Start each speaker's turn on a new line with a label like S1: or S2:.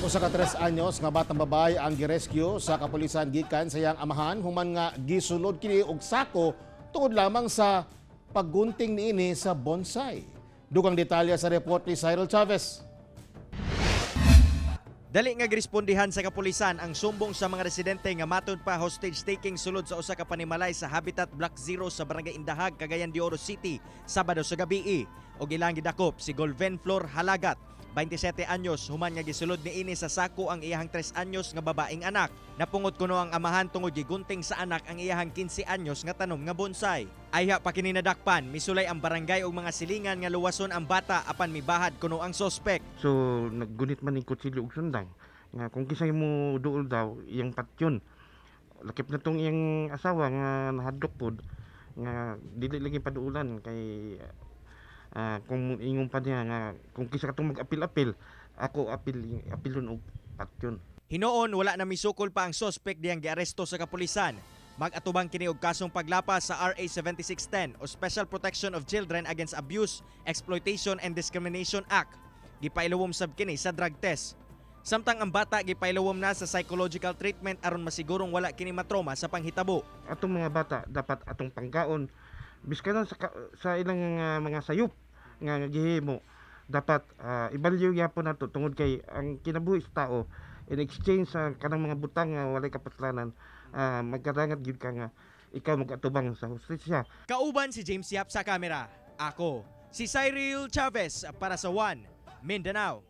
S1: Usa ka 3 anyos nga batang babae ang girescue sa kapulisan gikan sa iyang amahan human nga gisulod kini og sako tungod lamang sa paggunting niini sa bonsai. Dugang detalye sa report ni Cyril Chavez.
S2: Dali nga girespondihan sa kapulisan ang sumbong sa mga residente nga matud pa hostage taking sulod sa usa ka panimalay sa Habitat Block 0 sa Barangay Indahag, Cagayan de Oro City, Sabado sa gabi. Og ilang gidakop si Golven Flor Halagat, 27 anyos, human nga gisulod niini sa sako ang iyahang 3 anyos nga babaeng anak. Napungot kuno ang amahan tungod gigunting sa anak ang iyahang 15 anyos nga tanom nga bonsai. Ayha pa kini nadakpan, misulay ang barangay og mga silingan nga luwason ang bata apan mibahad kuno ang sospek.
S3: So naggunit man ning kutsilyo og sundang nga kung kinsay mo duol daw iyang patyon. Lakip na tong iyang asawa nga nahadlok pod nga dili lagi paduulan kay kung ingon pa niya nga kung kinsa katong mag-apil-apil, ako apil apilon og patyon.
S2: Hinuon wala na misukol pa ang sospek diyang giaresto sa kapulisan. Mag-atubang kini og kasong paglapas sa RA 7610 o Special Protection of Children Against Abuse, Exploitation and Discrimination Act. Gipailawom sab kini sa drug test. Samtang ang bata, gipailawom na sa psychological treatment aron masigurong wala kini matroma sa panghitabo.
S3: Atong mga bata dapat atong panggaon biskan sa ilang mga sayop nga gihimo, dapat i-value gyapon nato tungod kay ang kinabuhi sa tao in exchange sa kanang mga butang nga walay kaputlanan, magkarangat gyud ka nga ikaw magatubang sa hustisya.
S2: Kauban si James Yap sa kamera. Ako, si Cyril Chavez para sa One Mindanao.